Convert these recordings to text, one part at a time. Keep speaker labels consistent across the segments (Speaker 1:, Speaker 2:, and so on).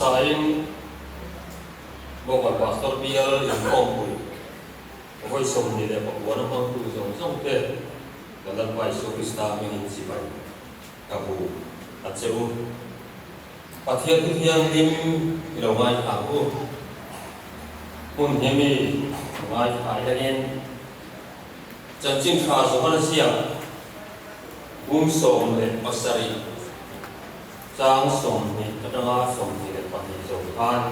Speaker 1: Sain Bawngkawn Pastor Bial inkhawmpui vawi 29 na hmangtu zawng zawng te kan Lalpa Isua Krista hmingin chibai ka bu a che u. Pathian thu thianghlim i lo ngaithla ang u. Hmun hi mi ngaithla hianin chanchin tha Johana ziak bum 17 Chang 20 atanga 22 zo khan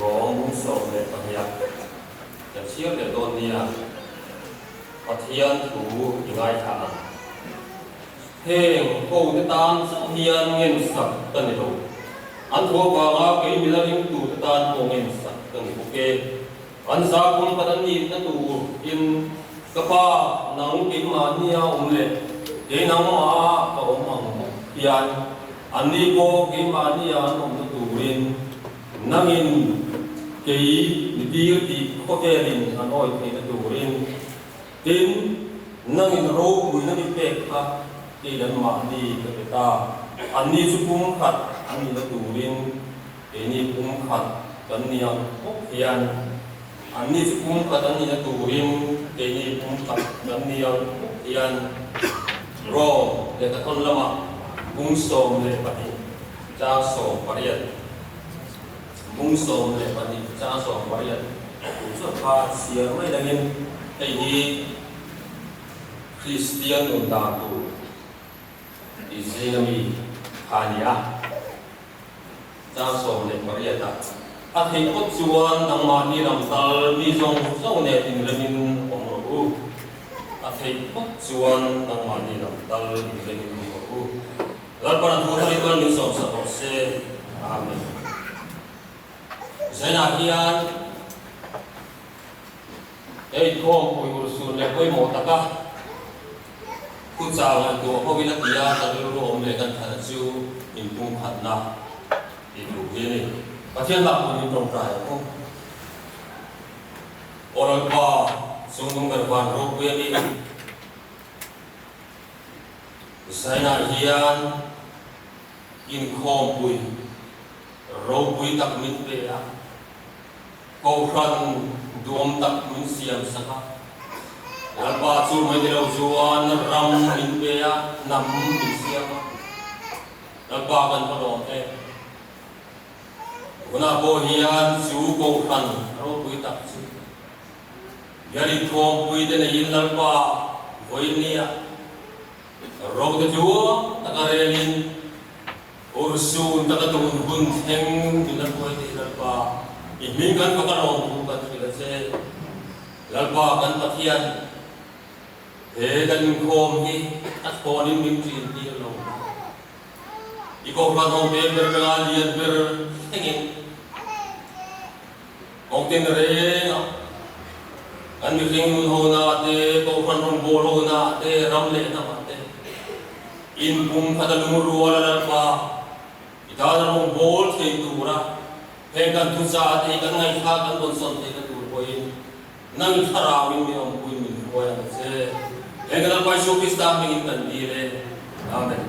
Speaker 1: rawng bung 12 ah kan chhiar leh dawn nia, Pathian thu i ngaithla ang. Heng hote tan chauh hian ngensak ka ni lo, an thu avanga kei mila ringtute tan pawh ngensak ka ni bawk e. An zahpum khat an nihna tur in ka pa nang keimahnia awm leh kei nangmah ka awm ang bawk hian anni pawh keimahnia an awmna turin nangin kei mi tir tih khawvelin an awi theihna turin tin nangin ropuina mi pek kha kei anmahni ka pe ta anni chu pumkhat an nihna turin. Keini pum khat kan ni ang bawk hian anni chu pum khat an nihna turin keini pum khat kan ni ang bawk hian Rom lehkhathawn lamah bung 12 chang 18 bung 12 chang 18 tu chuan kha chhiar mai langin hei hi Kristian nun dan tur tih zinga mi kha a ni a. Chang 18 ah a theih phawt chuan nangmahni lam tal mi zawng zawng nen inremin awm rawh u. A theih phawt chuan nangmahni lam tal inremin awm rawh u. Lalpan a thu thar in min sawmsak rawh se. Amen. Zainah hian hei khawmpui urhsun leh pawimawh taka thu chau ngaihtuah ho in a ti a, kan rilru awm leh kan that chu inpumkhatna tih thu hi a ni. Pathian lak hun in tawngtai ang u. Aw Lalpa, chungnung ber van ropui a ni. Zainah hian inkhawmpui ropui tak min pe a. Kohhran duam tak min siam sak a, Lalpa chu mai ni lo chuan ram min pe a, hnam min siam a, Lalpa kan va lawm em. Tunah pawh hian chu kohhran ropui tak chu bial inkhawmpui te neiin Lalpa vawinia rote tluang taka relin, Urhsun taka tun hun thleng min la hruai tih Lalpa, i hming kan fak a lawm thu kan hrilh a che. Lalpa kan Pathian, he kan inkhawm hi a thlawnin min ṭin tir lo. I kohhran ho te ber anga lian ber thlengin kawngtin renga kan mihring nun hona te, kohhran rawngbâwl hona te, ram leh hnamah te, In pum khat a lungrual a Lalpa, i tan a rawngbâwl thei tura heng kan thuchah te hi kan ngaihthlak kan rawn sawn theihna tur pawhin nang i thlarauin min awmpuiin min hruai ang che. Heng kan Lalpa Isua Krista hmingin kan dil e. Amen.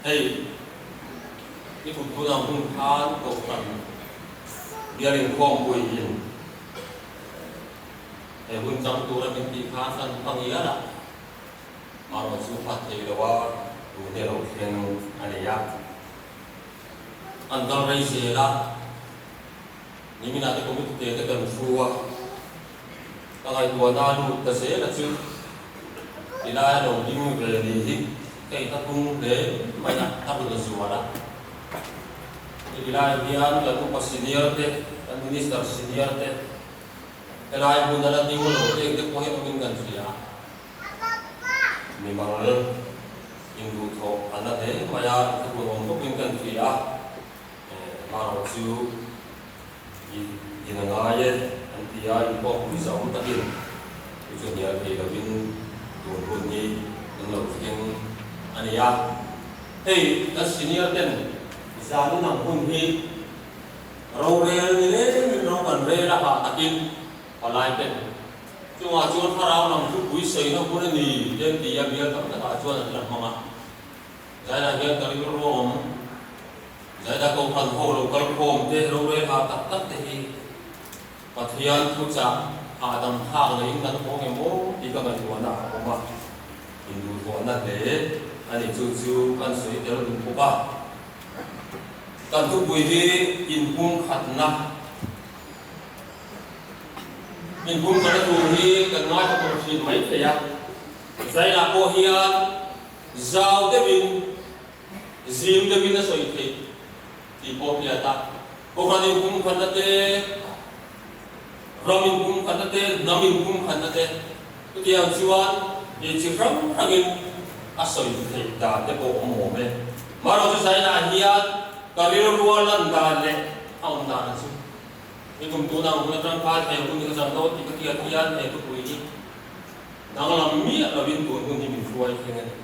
Speaker 1: Hei, i kut hun ang hun khan Kohhran bial inkhawmpui in He hun chang tura min tih khan kan hmang ial a, amaherawh chu hma thei lo a tun hi a lo thleng a ni a. An kal rei zel a, niminah te committee te te kan thu a, ka ngaihtuahna a lut ta zel a chu tilai a lo ding ve ni hi ka inhnathung hle mai a, a rawn zual a. Heti lai hian kan upa senior te, kan minister senior te, Helai hmun a la ding lo eng te pawh hi awmin kan hria. Mimal induhthawh a na hle mai a, thupun awm bawkin kan hria. Marawh chu i in a ngai e an ti a, in pawh pui zau takin chu chu hnial thei lovin tun hun hi an lo thleng a ni a. Hei kan senior ten zanin ang hun hi Rorel ni lengin ro kan rel a hah takin palai ten chungah chuan thlarau lam thupui sawina hun a ni te an ti a, bial tam takah chuan an la hmang a. Zainah hian ka rilru a awm. Zaina Kohhran ho lo kal khawm te, rorel ha tak tak te hi Pathian thuchah hahdam thlak neiin kan haw nge maw tih ka ngaihtuahna a awm a, induhthawhna hle a ni. Chu chu kan sawi tel duh bawk a. Kan thupui hi inpumkhatna. Inpumkhatna tur hi kan ngaithla tawh thin mai thei a. Zainah pawh hian zau deuhin, zim deuhin a sawi theih tih pawh hriat a. Kohhran inpumkhatna te, ram inpumkhatna te, hnam inpumkhatna te chutiang chuan ti chi hrang hrangin a sawi theih dan te pawh awm awm e. Marawh chu Zainah hian ka rilrua lan dan leh a awm dan a chu. I kum tun ang hun atang khan he hun hi ka zam dawn tih ka hriat hian he thupui hi danglam miah lovin tun hun hi min hruai thleng a ni.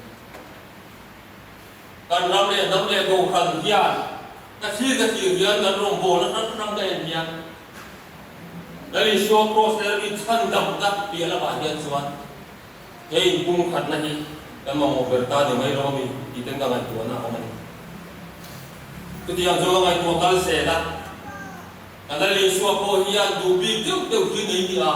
Speaker 1: Kan ram leh hnam leh kohhran hian ka thlir ka thlir hian kan rawngbawlna hrang hrang ka en hian Lal Isua Kraws leh ram inchhan damna piah lamah hian chuan he inpumkhatna hi kan mamawh ber ta ni mai lo ami tih ten ka ngaihtuahna a awm a ni. Chutiang chu ka ngaihtuah kal zel a, kan Lal Isua pawh hian duh bik deuh deuh hi nei ni a.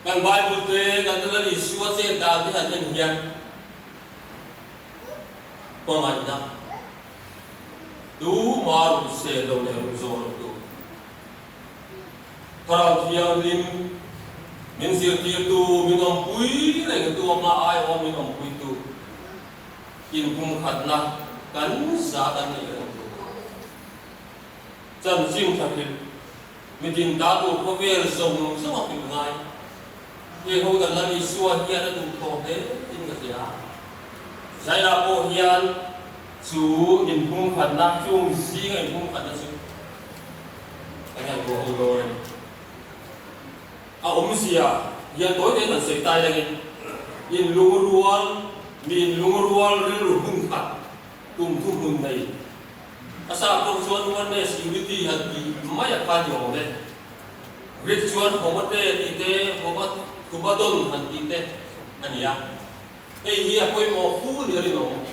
Speaker 1: Kan Bible te, kan Lal Isua chet dan te han en hian hmangaihna tu ma ruh sel lo leh ruh zawh lo tu, Thlarau Thianghlim min zirtirtu, min awmpui rengtu, ama aiawha min awmpuitu, inpumkhatna kan za kan neih reng tu, chanchin tha hrilh Mitin ta tur khawvel zawng zawng a hrilh ngai. Hei ho dan Lal Isua hian a duh thaw hle in ka hria. Zaina pawh hian chu inpumkhatna, chung zinga inpumkhatna chu kan ngaihtuah ho dawn a ni. A awmzia hian tawi tawiin han sawi tai langin, inlungrual, mi inlungrual rilru hun khat tum thuhmun nei A sa pawh chuan oneness, unity han tih mai a kha ni awm e. Greek chuan homote tih te, homadon han tih te a ni a. Hei hi a pawimawh fu ni a rinawm.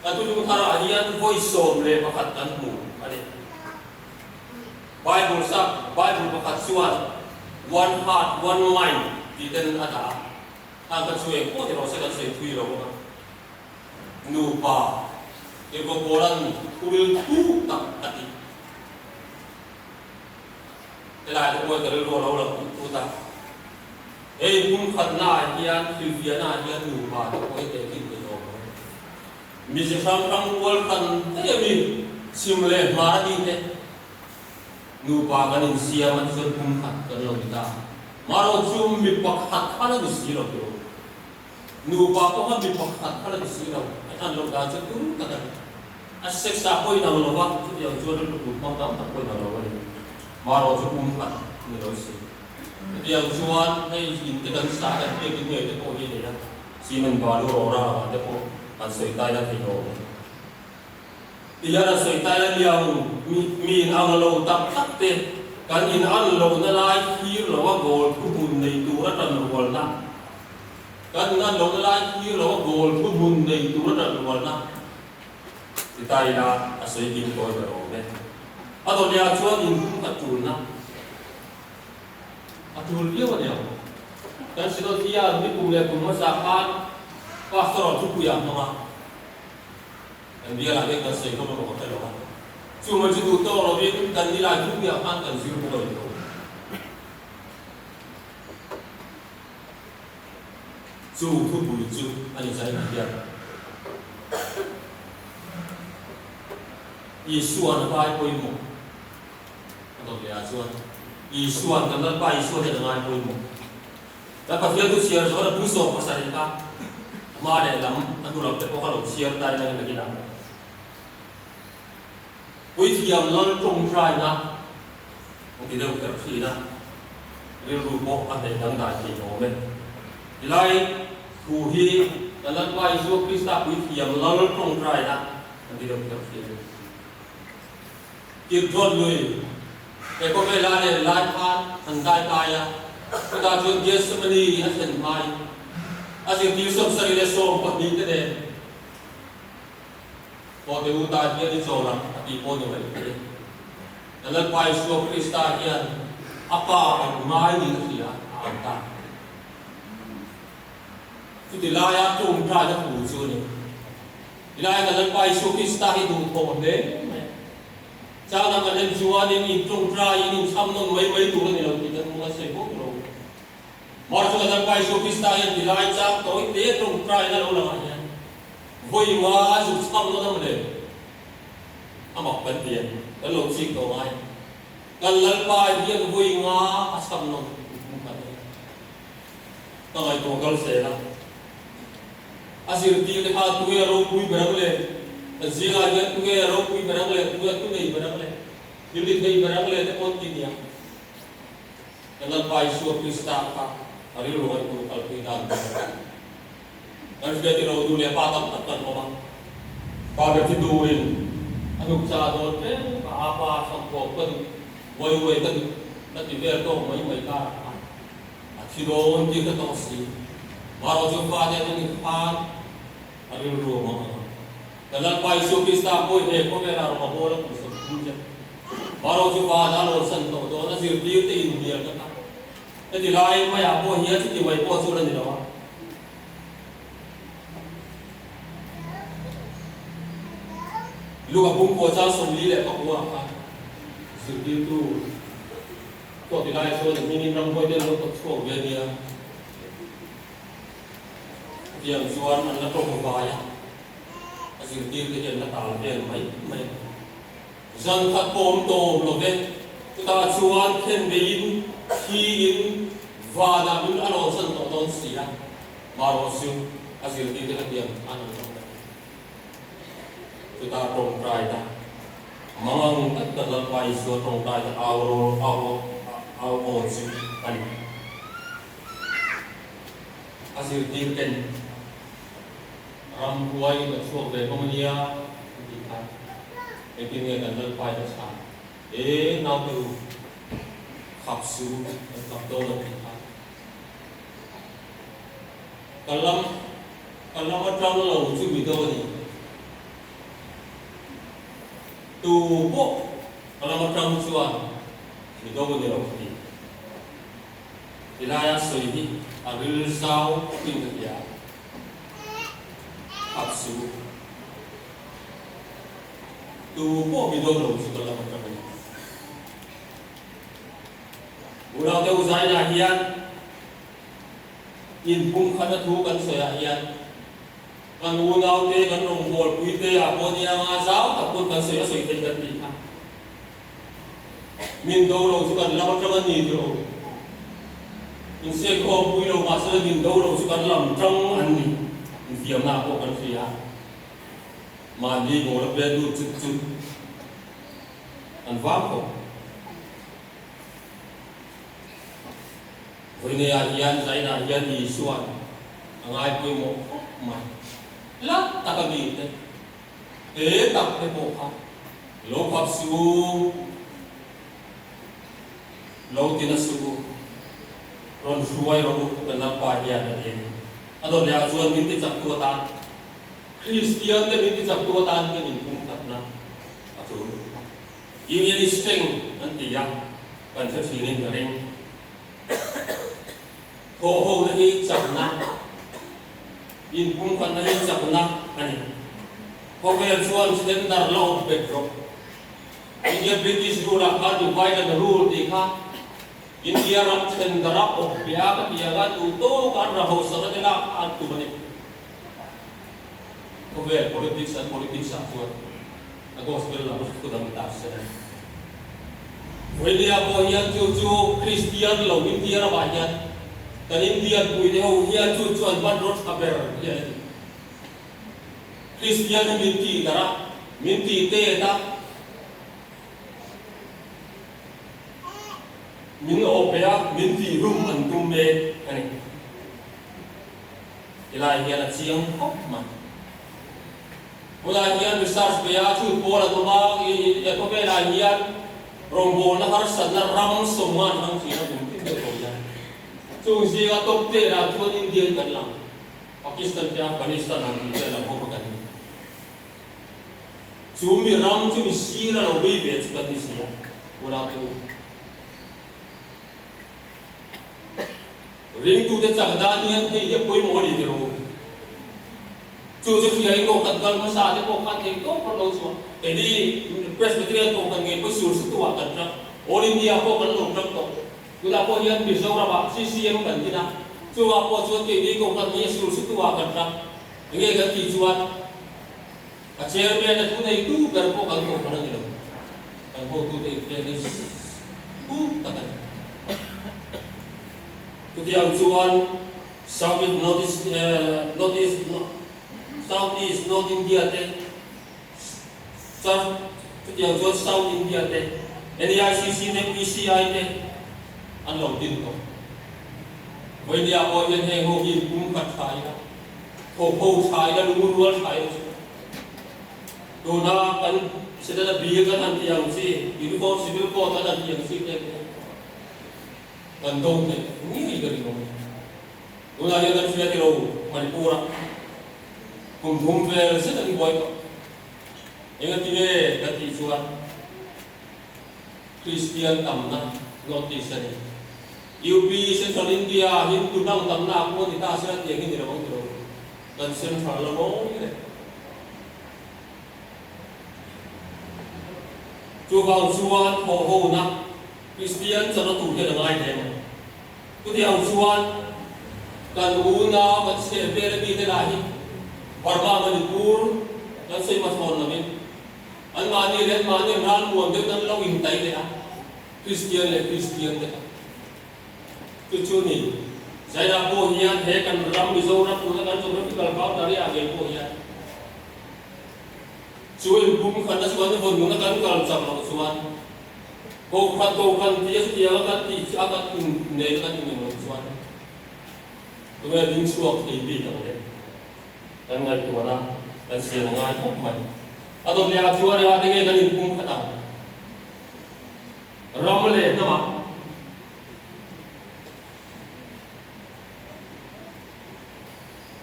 Speaker 1: Kan thutlung tharah hian vawi 11 kan hmu a ni. Bible sak, Bible pakhat chuan one heart, one mind tih ten a dah a. Khang kha chu eng pawh ni rawh se kan sawi thui lo ang a. Nupa Evoporan thuril thuk tak a ti. Helai te pawh hi ka rilru a lo lang tut tut a. Hei pumkhatna ah hian hrilhfiahna ah hian nupa te pawh hi tehkhin thei awm ang. Mize hrang hrang kual hran daih ami chhim leh hmar a ni te. Nupa kan insiam a tichuan pumkhat kan lo ni ta. Marawh chu mi pakhat khan a ni si lo tiro. Nupa pawha mi pakhat kha la ni si lo, a than loh dan chu tum tak a ni. A sex ah pawh inang lo va, chutiang chuan rilru put hmang tam tak pawh inang lo a ni. Marawh chu pum khat ni lo si. Chutiang chuan hei in te kan sa kan biak in ngei te pawh hi a nei a, cement balu rawra ah te pawh han sawi tai la thei lo. Tihian a sawi tai a nia u, mi in ang lo tak tak te kan in an lohna lai thlir lo a goal thuhmun nei tur a tan rualna, kan in an lohna lai thlir lo a goal thuhmun nei tur a tan rualna ti ta ila a sawi kim tawi ber awm e. A dawleh ah chuan in hum khat tulna a tul viau a niang. Kan Synod hian nikum leh kum hmasa khan Pastor a thupui ah hmang a. Kan bialah hian kan sawi hlawm emaw ka hre lo a, chu mai chu duh tawk lovin kan nilai thupui ah khan kan zir bawk a ni lo. Chu thupui chu a ni China hian Isuan a ngai pawimawh a dawt leh ah chuan Isuan kan Lalpa Isua hian a ngai pawimawh. Kan Pathian thu chhiar zawh a bu 70 kha hma leh lam a hnu lam te pawh kha lo chhiar ta ila nge nakin ah Puithiam lal tawngtaina an ti deuh kher thin a, rilru pawh a hneh dangdai thei awm e. Tilai thu hi kan Lalpa Isua Krista Puithiam lal tawngtaina an ti deuh kher thin a ni. Kidron lui he khawvela a len lai khan an dai kai a, chutah chuan Gethsemane a thlen hmain. A zirtir 72 te nen Pawh te u ta hian i chawl ang a tih pawh ni mai thei. Kan Lalpa Isua Krista hian a Pa kan ngai niin a hria a ang ta. Chuti laia tawngtaina thu chu a ni. Ti laia kan Lalpa Isua Krista hi duhthawh hle mai a. Chang dang kan en chuanin in tawngtaiin in chham nawn mai mai tur a ni lo tih kan hmu a sawi bawk lo. Mar chu kan Lalpa Isua Krista hian ti lai chang tawi te tawngtaina lo langah hian vawi nga a zuk chham nawn a mawle. A mak kan ti a, kan lo chik tawh ngai. Kan Lalpa hian vawi nga a chham nawn hmu khat a ni. Ka ngaihtuah kal zel a. A zirtir te kha tunge a ropui ber ang le? Kan zingah hian tunge a ropui ber ang le? Tunge a thunei ber ang le? Thil ti thei ber ang le te pawh an ti nia. Kan Lalpa Isua Krista kha a rilru ngaihtuah kalpui dan ber a ni. Kan hriat i lo duh leh pa tam tak kan awm a. Pa ber thi turin a hnuk cha dawn tlem ka a pa chhangkawp ka duh, uai uai ka duh ka ti vel tawk mai mai karah khan. A thi dawn tih ka tawng si. Maro chu fate an ni khan a rilru a mang ang. Kan Lalpa Isua Krista pawhin he khawvelah rawng a bawl a kum 30 zet. Maro chu van a rawn san tawh dawn a zirtir te inhnial ka ta. Heti lai maiah pawh hian chuti mai pawh chu la ni lo a. Luka pumkua chang 44 ah khan zirtirtu Chaw ti lai chuan a hmingin ramhuai te an lo tawp chhuak ve nia. Chutiang chuan an la tawng vai a, a zirtir te hi an la tal vel mai mai a. Zan khat pawm tawm lo ve, chutah chuan khen beiin, thiin, vanah min a rawn san tawh dawn si a, marawh chu a zirtir te khatiang an an tawng ta. Chutah tawngtai ta mangang tak tak Lalpa Isua tawngtai ta au rawl au au aw chu a ni. A zirtir ten ramhuai in a chhuak ve hlawm a nia an tih khan engtin nge kan Lalpa in a chhan? E naute u, khap su kan khap dawn lo tih kha. Ka lam ka lam atang lo chu mi deuh a ni. Tu pawh ka lam atang chuan mi deuh a ni lo ka ti. Tilaia sawi hi a ril zau thin ka ti a, khap su. Tu pawh mi deuh lo chu ka lam atang a ni. Unau deuh zainah hian inpumkhatna thu kan sawiah hian kan unaute, kan rawngbawlpuite ah pawh nia nga zau tak pawn kan sawi a sawi theih kan tih kha. Min do lo chu kan lam atang a ni tih lo. Insiakhawm pui lo mahse min do lo chu kan lam tang an ni. Infiamna ah pawh kan hria. Mahni goal a pet lut chut chut an vang khawp. Vawineah hian Zainah hian Isua'n a ngai pawimawh khawp mai. Hla taka mite te tak te pawh kha lo khap suh u, lo ti na suh u, rawn hruai rawh u kan Lalpa hian a ti a ni. A dawt lehah chuan min tichaktu atan, Kristiante min tichaktu atan hian inpumkhatna a tul. Union is strength an ti a, kan hre thin in ka ring. Thawh ho na hi chakna, inpumkhatna hi chakna a ni. Khawvel chuan then dar la awp bet rawh. India British rule ah khan divide and rule tih kha India ram then dar a awp beh a ka ti ang a, duh tawk a an ra hausak a te lak kha an tum a ni. Khawvel politics an politics ah chuan a gospel lam chu thu dang ta se. Vawinia pawh hian chu chu Kristian lo India ramah hian kan Indian puite ho hian chu chu an hmanraw tha ber hi an ti. Kristian hi min tih darh a, min tih tet a, min awp leh a, min tih hlum an tum mek a ni. Tilai hian a chiang khawp mai. Tunah hian research bei a chhut pawl an awm a, i khawvelah hian rawngbawlna harsatna ram sawmngan hmang thin a kum tin deuh tawh hian chung zinga top ten ah chuan India hi kan lang. Pakistan te Afghanistan han tih vel ang ho kha kan ni. Chu mi ram chu mi sir a lo bei ve chu kan ni si a, unau te u. Ringtute chak dan hian hei hi a pawimawh a ni tih rawh u. Chu chu hria in kohhran kal hmasa te pawh khan thei tawp rawh lo chuan keini Presbyterian kohhran ngei pawh sur sutu ah kan tang, All India pawh kan lo tang tawh. Tunah pawh hian Mizoram ah CCM kan din a, chungah pawh chuan keini kohhran hi a sur sutu ah kan tang. Enge kan tih chuan a chairman a thu neitu ber pawh kan kohhran a ni lo. Kan hotute infiam hi pu tak a ni. Chutiang chuan South East North East North East South East North India te South chutiang chuan South India te NEICC te PCI te an lo din tawh. Vawinia pawh hian heng ho hi inpum khat tha ila, thawk ho tha ila, lungrual tha ila chu tuna kan Senate a bill kan han tih ang chi, Uniform Civil Code kan han tih ang chi te Kan do theih ngei ka ring awm. Tunah hian kan hria tilo Manipur-a kum thum vel zet an buai tawh. Engatinge kan tih chuan Kristian tamna North East a ni. UP, Central India, Hindu dang tamna ah pawh ni ta sela tiang hi ni lo ang tilo. Kan Central la ngawi reng. Chuvang chuan thawhhona Kristian chawlh tur hian a ngai hle mai. Chutiang chuan kan unau kan chheh vel a mite lah hi Burma Manipur kan sawi hmachhawn lovin anmahni leh anmahni ralmuan deuhin an lo intai leh a, Kristian leh Kristian te kha. Chu chu ni. Zainah pawh hian he kan ram Mizoram tuna kan geographical boundary ah ngei pawh hian chu inpum khatna chu kan vawn nuna kan kal chak loh chuan Kohhran kohhran tih a chutiang a kan tih a kan in nei a kan in eng loh chuan tunge ding chhuak thei bik ang le? Kan ngaihtuahna kan siam a ngai khawp mai. A dawt leh ah chuan engah te nge kan inpum khat ang? Ram leh hnamah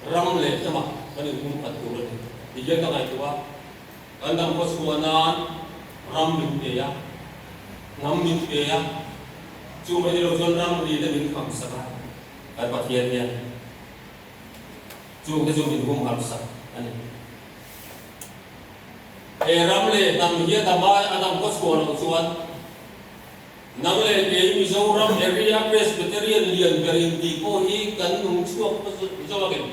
Speaker 1: ram leh hnamah kan inpum khat tur a ni. Tihian ka ngaihtuah a. Kan dam khaw chhuah nan ram min pe a, hnam min pe a, chu mai ni lo chuan ram ri te min kham sak a, kan Pathian hian chung te chu min humhalh sak a ni. He ram leh hnam hi a dam a, a dam khaw chhuah loh chuan nang leh kei Mizoram area Presbyterian lian ber intih pawh hi kan nung chhuak zo a ngem?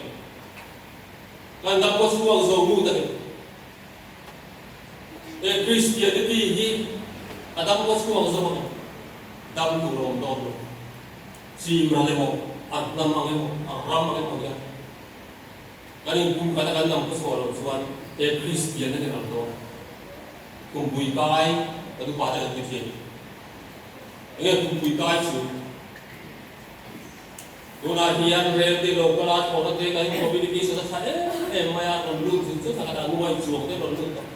Speaker 1: Kan dam pawh chhuak zo lut a ni. He Christianity hi a dam pawh chhuak zo a ni. Dam tur a awm dawn lo. Chim ral emaw, a hnam ang emaw, a ram ang emaw hian kan inpum khat a kan dam pawh chhuah loh chuan he Christian a ni ral dawn. Kumpui kai kan upa te kan ti thin. Enge kumpui kai chu? Tunah hian rel te lo kal a, thlawhna te kan communication a tha em em mai a, rawn lut zut zut a, kan anuai chuang te rawn lut tawh.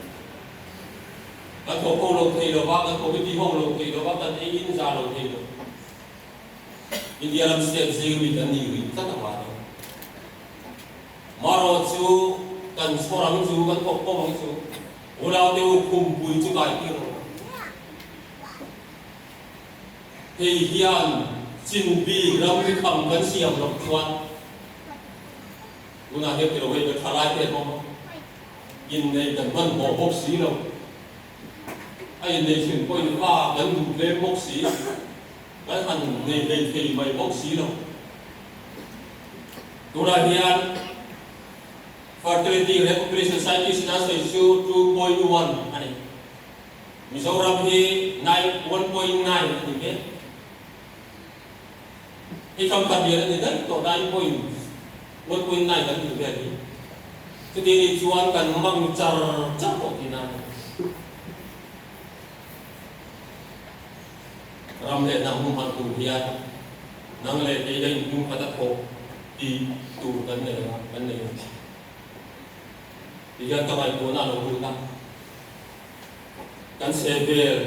Speaker 1: Kan thawk ho lo thei lo va, kan committee ho lo thei lo va, kan ei in za lo thei lo. India ram state zing mi kan nih rih tlat ang mahni. Marawh chu kan chhawr ang chu, kan thawk ho ang chu, unaute u khumpui chu kai tir rawh. Hei hian chin bik ram hi kham kan siam loh chuan tunah hian tilo hei ka thalai te an awm a, innei kan hmanhmawh bawk si lo, a innei thin pawhin fa kan duh tlem bawk si, kan han nei hlei thei mai bawk si lo. Tunah hian Fertility leh Population Scientist in a sawi chu 2.1 a ni. Mizoram hi nine, 1.9 a ni mek. Hei kam khat lian a ni daih tawh, nine point, 1.9 kan tih vel hi. Chuti nih chuan kan mang char char tawh tihna a ni. Ram leh hnam humhalh tur hian nang leh kei la inhmung khat a thawk tih tur kan nei a, kan nei a. Tihian ka ngaihtuahna a lo lut a. Kan chhe vel,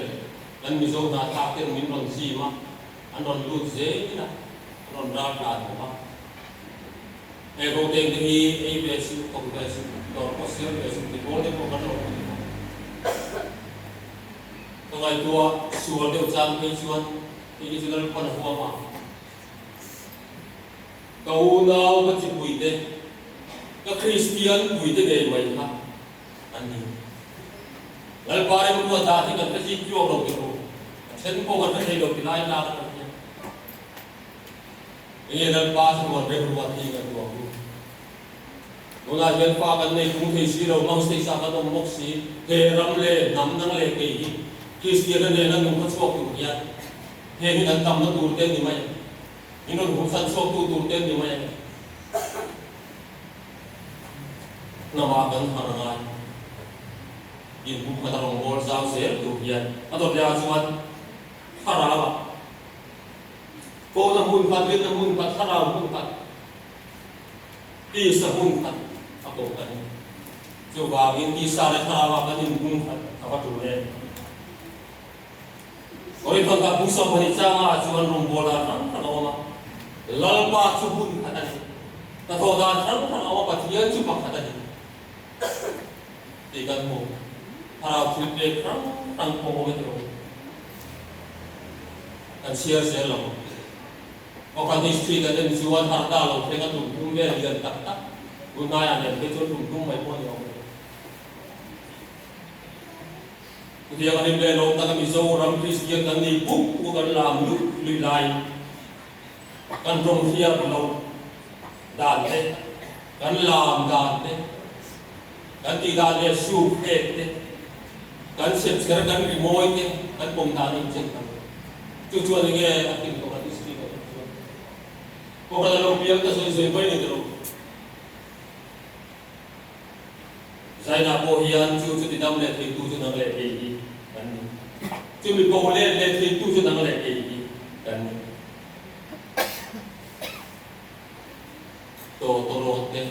Speaker 1: kan Mizo hnahthlak ten min rawn zim a, an rawn lut zel a, an rawn ral tlan bawk a. Hei roteng te hi ei ve suh, thawk ve suh, dawr pawh siam ve suh ti pawl te pawh kan lo hmu ni bawk. Ka ngaihtuah sual deuh chang phei chuan hei hi chu Lalpan a huam a. Ka unau ka chipui te, ka Kristian pui te ngei mai kha an ni. Lalpa remruat dan hi kan hre zing tluak lo tih ru, a then pawh kan hre thei lo ti lai lak a ni. Enge Lalpa chuan remruat hi kan tuah ru? Tunah hian fa kan nei tung thei si lo, mang sei sa kan awm bawk si, he ram leh hnam dang leh kei hi Kristiana nena nung kha chhuak tur hian heng hi kan tamna tur te ni mai ang, min rawn hmuhsan chhuaktu tur te ni mai ang. Hnamah kan har ngai, inhmuh khat a rawngbâwl zau zel tur hian a dawt lehah chuan thlarauah Kawna hmun khat, rinna hmun khat, thlarau hmun khat, tisa hmun khat a kawh kan ni. Chuvangin tisa leh thlarauah kan inhmun khat a va tul em? Korinthon kha Pu 20 changa chuan rawngbawl dan hrang hrang a awm a, Lalpa chu hmun khat a ni. Hnathawh dan hrang hrang a awm a, Pathian chu pakhat a ni tih kan hmu. Thlarau thil pek hrang hrang pawh awm e tiraw? Kan chhiar zel lo. Pakhat history kan en chuan harh ta lo thleng a tum tum vel lian tak tak tun hnaiah nen phei chuan tum tum mai pawh a ni awm lo. Chutiang a hlim leh lo tak a Mizoram Kristian kan ni puk puk a kan lam luih luih laiin kan tawng hriat loh dan te, kan lam dan te, kan tih dan leh suk hlek te, kan chhepchher kan rimawi te kan pawm dan a inchen ta lo. Chu chuan enge a hlim tawh kan history kan en chuan Kohhran a lo piang ta sawi sawi mai ni ta lo. Zaina pawh hian chu chu tidam leh theitu chu nang leh kei hi kan ni. Chumi ko let leh theitu chu nang leh kei hi kan ni. Tawtawrawt te,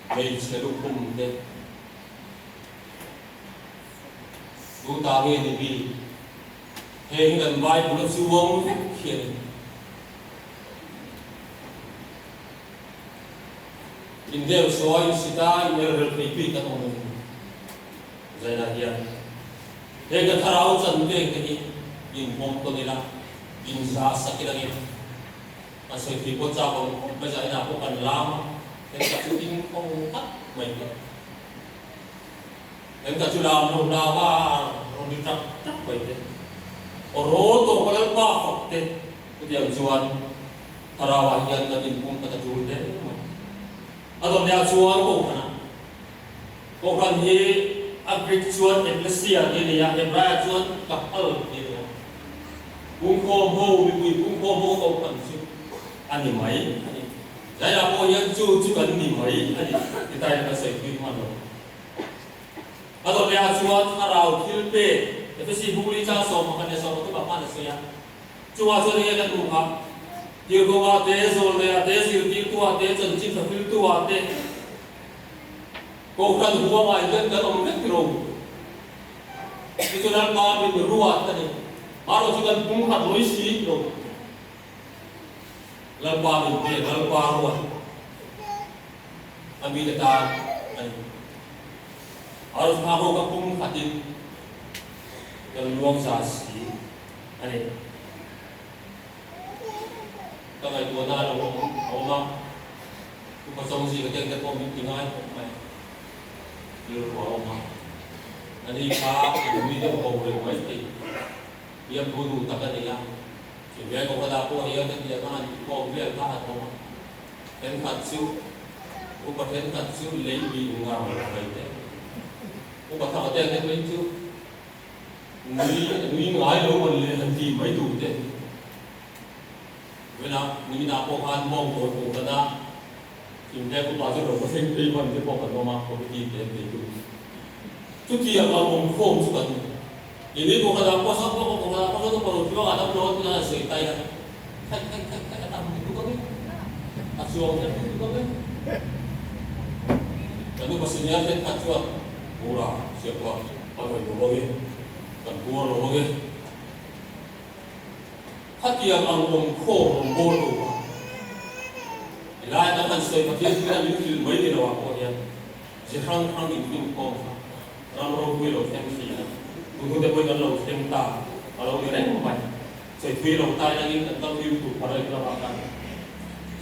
Speaker 1: hmeichhe lukhum te, tu ta nge ni bik? Heng hi kan Bible a chuang vek hi a ni. In deuh sawi in sita in elrel thei bik kan awm a ni. Zainah hian heng ka thlarau chan veng te hi in hmawm tawn ila, in zah sak ila nge kan sawi thei pawh chak awm khawp mai zainah pawh kan lam a, heng ka chu in khawng tak mai te, heng ka chu lam lo hlau a rawn ri tak tak mai te, aw rawl tawh ka Lalpa fak te chutiang chuan Thlarauah hian kan inpum khat a tul hle mai. A dawmlehah chuan Kohhranah. Kohhran hi a Greek chuan ekklesia tih a ni a, Hebraiah chuan kahal tih a ni a. Pungkhawm ho, mipui pungkhawm ho Kohhran chu a ni mai a ni. Zaiah pawh hian chu chu kan ni mai a ni ti ta ila kan sawi thui hman lo. A dawmlehah chuan Thlarau thil pek, Efesi Bukli chang 11 leh 13 hman a sawi a. Chungah chuan enge kan hmuh phah? Tirhkohah te, zawlneiah te, zirtirtuah te, chanchin hlahriltuah te, Kohhran huangah hian kan awm vek tiro. Chu chu Lalpa min ruat a ni. Marawh chu kan pumkhat lawi si tiro. Lalpa min pek, Lalpa ruat a mite tan a ni. Marawh chu hma ho ka pumkhatin kan luang za si. a ni. Ka ngaihtuahna a lo awm a awm a, Upa Chawngzi ka keng te pawh min ti ngai khawp mai. Rilru a awm a, ani kha a nui deuh ho reng mai thei. Biak bu duh tak a ni a, chuveng Kohhranah pawh hian hetiang a han inkhawm vel kha a thawm a, thenkhat chu upa thenkhat chu lei bih ngar mai te, upa thaka te te phei chu Nui nui ngai lo man leh han ti mai tur te. Vena niminah pawh khan mawng tawi pawh kan a, Thingtleng upa chu lo va thleng phei hman te pawh kan awm a, committee te an nei tu. Chutiang ang awm khawm chu kan ni. Ini pawh kan ah pawh sawn pawh kan ah pawh sawn upa lo tluang ah dam lo an tih a sawi tai a, khaih khaih khaih khaih a tam lutuk ang e, a chuang vek lutuk ang e. Kan upa senior thenkhat chuan Pura siapa A rawn lo ang e, kan puar lo ang e. Khatiang ang awm khawm rawn bawl lo a. Helai kan han sawi Pathian thil a min hrilh mai ni lo ah pawh hian ze hrang hrang inhlim khawm kha ram ropui lo thleng thin a, tun hnute pawhin kan lo thleng ta a lo ni reng mai. Sawi thui lo ta iangin kan kal thui lutuk phar reng lamah khan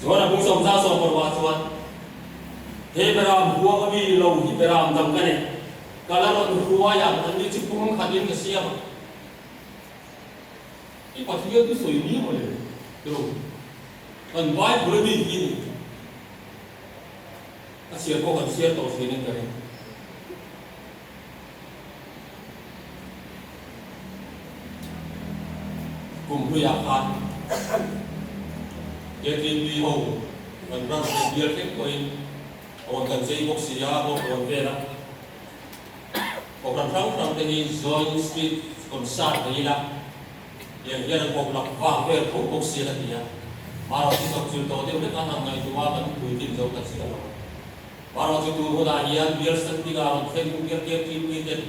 Speaker 1: Zuan a bung sawmza sawm parua chuan he beram huang a mi lo hi beram dang ka nei, ka la rawn hruai ang an ni chu pum khatin ka siam ang. I Pathian chu sawi ni maw le? Tiro, kan Bible a mi hi ni. A chhiar pawh kan chhiar tawh thin in ka ring. Kum hluiah khan KTP ho kan branch leh bial thleng pawhin rawn kan chei bawk si a, rawn rawn vel a. Kohhran hrang hrang te hi Joint Street Concert nei ila tiang hian an kawp lak vang vel tho bawk si a ti a. Marawh chu chawpchilh tawh deuh hlek a han ngaihtuah a kan puitlin zo ta chiah lo. Marawh chu tun hunah hian bial standing ah rawn thleng bial KTP ten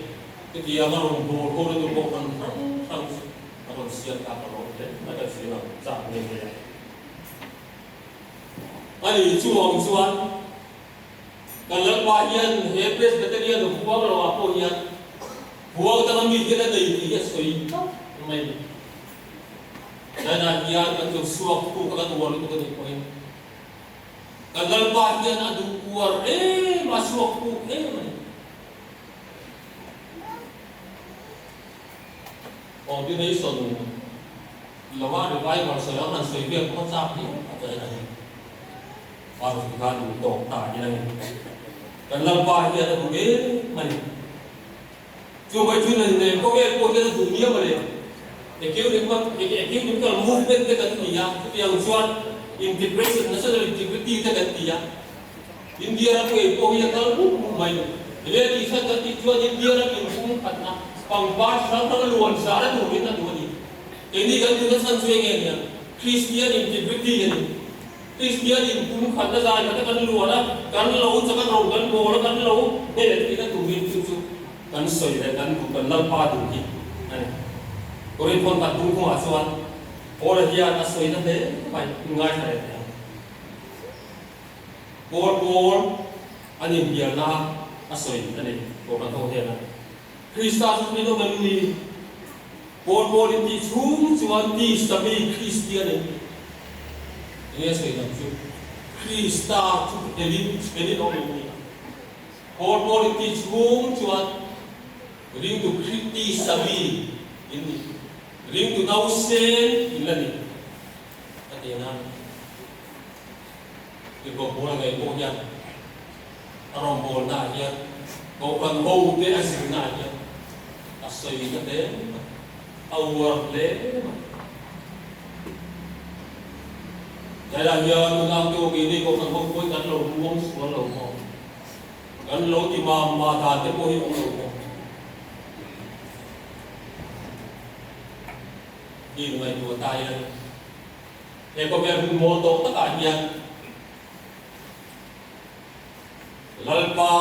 Speaker 1: chutiang a rawn bawl ho na tur kohhran hrang hrang chu a rawn siam ta ka lawm hle mai kan siam ang chak nghe nghe a. Ani chu ang chuan kan Lalpa hian he Presbyterian huang lo ah pawh hian huang danga mi hian a nei tih hi a sawi tlat mai. China hian kan zuk chhuak thu kha kan uar lutuk a nih pawhin Kan Lalpa hian a duh uar em a, chhuak khuk em a ni. Ordination lova revival sawi ang han sawi vel pawh a chak hle a ta a ni. Party khan duh tawk ta hi a ni. Kan Lalpa hian a duh em a ni. Chu mai chu nen nen khawvel pawh hian a duh miau a ni. Ecumenical movement te kan ti a, chutiang chuan integration, national integrity te kan ti a. India ram ngei pawh hi a kal mup mup mai. Enge tih chhan kan tih chuan India ram inchhung khatna pangpar chi hrang hrang a luan zar a turin a duh a ni. Keini kan duhna chhan chu enge nia? Christian integrity a ni. Kristian in kum khatna zai khat a kan luan a, kan lo chak a ro kan bawl a, kan lo hneh tih na turin chu chu kan sawi leh kan duh kan Lalpa duh hi a ni. Korinth hawn khat bung khungah chuan Paula hian a sawi na hle mai, in ngaithla leh thei ang. Paul pawl an inbialna a sawi a ni, Kohhran ho hnena. Krista chu min awm em ni? Pawl pawl in tih chhung chuan tisa mi Kristian in enge sawi dang chu? Krista chu helin helin awm em ni? Pawl pawl in tih chhung chuan ringtu tisa mi in ni, ringtu nausen in la ni a ti na. Tirhkoh Paula ngei pawh hian a rawngbawlnaah hian Kohhran hote a zirnaah hian a sawi na hle mai, a uar hle mai. Helaiah hian unau te keini Kohhran ho pawhin kan lo ruang sual lo maw? Kan lo ti mam ma dan te pawh hi awm lo maw? Tih ngaihtuah ta hian he khawvel hun mawl tawh takah hian Lalpa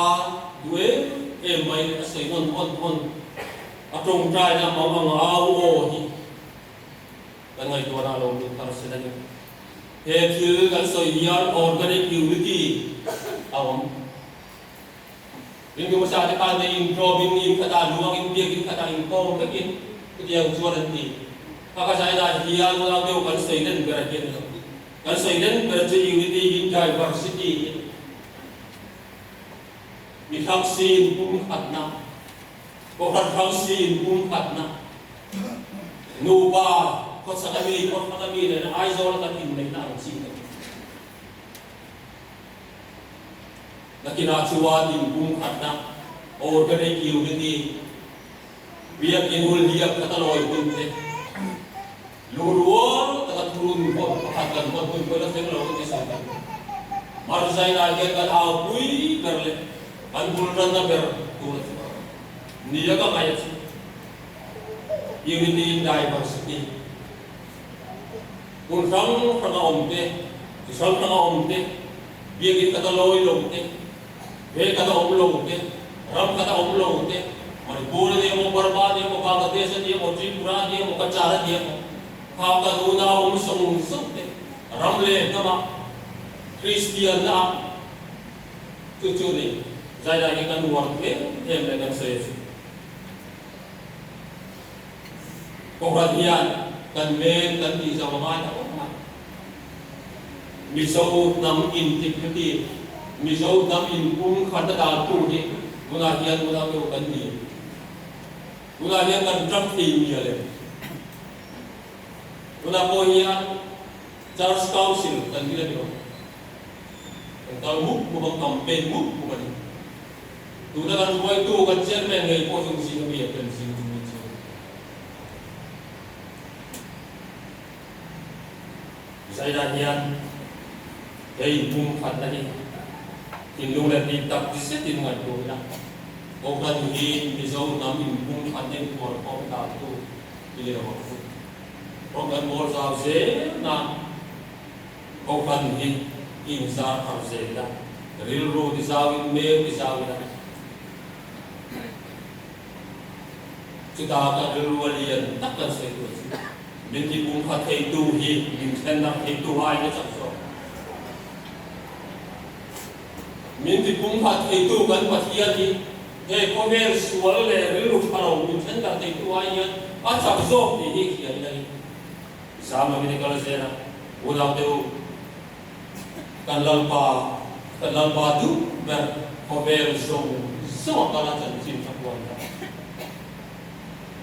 Speaker 1: duh em em mai a sawi nawn awn awn a tawngtaina mang ang au aw hi kan ngaihtuahna a lo lut thar sin a ni. He thil kan sawi hian organic unity a awm. Ringtu hmasa te khan nei intrawmin in khatah luangin biakin khatah inkawm vekin chutiang chuan an ti. Kha ka zainah hian unau deuh kan sawi len ber a hian a lo. Kan sawi len ber chu unity in diversity hi mi hrang si in pumkhatna, kohhran hrang si in pumkhatna, nupa khawchhak a mi, khawthlang a mi nena Aizawl a kan inneihna ang chi te. Nakinah chuan in pumkhatna, organic unity, biakin hul hiap khat a lawi hun te, Lungrual taka thurun pawh pakhat kan hawn hun pawhin a thleng lo ka ti sawi tak. Marzaina hian kan aupui ber leh kan bul ranna ber tur a chu nia ka ngaih a chu. Unity in diversity. Hmun hrang hranga awm te, chi hrang hranga awm te, biakin khat a lawi lo te, veng khat a awm lo te, ram khat a awm lo te, Manipur a ni emaw, Burma a ni emaw, Bangladesh a ni emaw, Tripura a ni emaw, Kachar a ni emaw, khang kan unau awm zawng zawng te ram leh hnamah Kristianna ah chu chu ni zaidai hi kan uar em em leh kan sawi a chu. Kohhran hian kan men kan tih zo a ngai ta awm a. Mizo hnam integrity, Mizo hnam inpumkhat a dantu hi tunah hian unau deuh kan ni. Tunah hian kan ram thei mial em? Tunah pawh hian Church Council kan dil a ni lo. Kan kal mup mup a, campaign mup mup a ni. Tuna kan hruaitu, kan chairman ngei pawh chung zing a mi a tel zing chu mi chu. Zaina hian he inpumkhatna hi thinlung leh tih tak zetin ngaihtuah ila, Kohhran hi Mizo hnam inpumkhatna inphuar khawm dantu i leh rawh chu. Rawng kan bawl zau zel nan Kohhran hi inzar thar zel ila, rilru tizauin mel tizau ila. Chuta kan rilru a lian tak kan sawi tur chu min ti pumkhat theitu hi min thlen darh theitu aiin a chak zawk. Min ti pumkhat theitu kan Pathian hi he khawvel sual leh rilru tha lo min thlen darh theitu ai hian a chak zawk tih hi hriat a ni. Zam lovin i kal zel a, unaute u, kan Lalpa, kan Lalpa duh ber khawvel zawng zawng a kal a chanchin tha huan ta.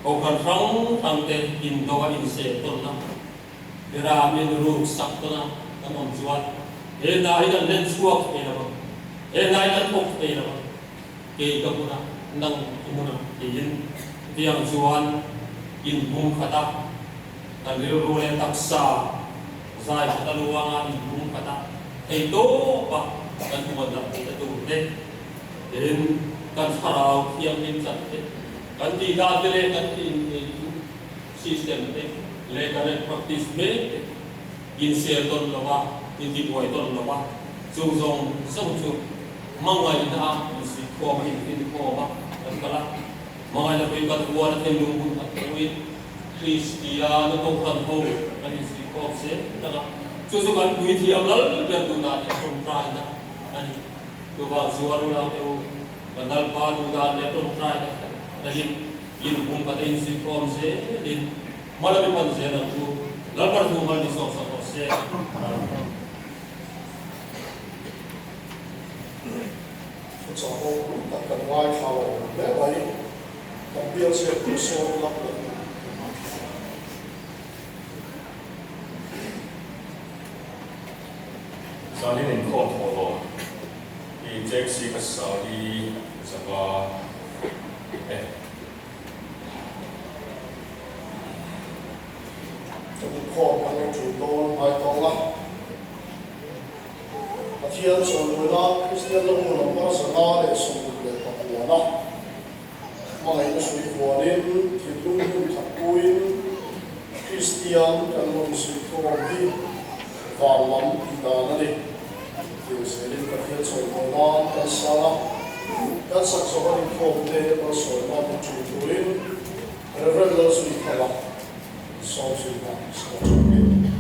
Speaker 1: Kohhran hrang hrang te indo a inseh tawnna, ram in ruk sak tawn a kan awm chuan he hna hi kan hlen chhuak thei lo ang, he hna hi kan thawk thei lo ang, kei ka hmun a, nang i hmun a tiin tiang chuan inpumkhat a kan rilru leh taksa zai khat a luanga inpumkhat a thei tawp a kan huan loh theihna tur te tin kan thlarau thianghlim chan te kan tih dan te leh kan tih system te leh kan en practice mek te insel tawn lo a, intibuai tawn lo a, chu zawng zawng chu hmangaihna a insuihkhawm a, infinkhawm a kan kal a. Hmangaihna pui kan huan a thinlung hun khat pawhin Kristiana Kohhran ho kan insuihkhawm zel tak a, chu chu kan puithiam lal ber duhdan leh tawngtaina a ni. Chuvang chuan unaute u, kan Lalpa duhdan leh tawngtaina takin inhung khat a insuihkhawm zelin hma lam i pan zel ang chu Lalpa thu mal ni sawk sawk rawh se.
Speaker 2: Thuchah ho rum tak kan ngaithla lo hle mai. Kan bial chhiat tur sawn lam lo kan ngaithla a.
Speaker 3: Zanin inkhawm thawh lo i taxi ka sali zanga e.
Speaker 2: Kan inkhawm kan lo tul dawn ngai tawng a. Pathian chawimawinan Kristian lammu lambar 169 hmangaihna hrui vuanin thinlung hmun khat puin Kristian kan rawn suihkhawm hi van lam tih dan a ni. Tiang zelin Pathian chawimawinan kan sang a, kan sak zawh an inkhawm te malsawina min ṭul turin Rev. Lalzuithanga Sawmzuina Sawmzuina.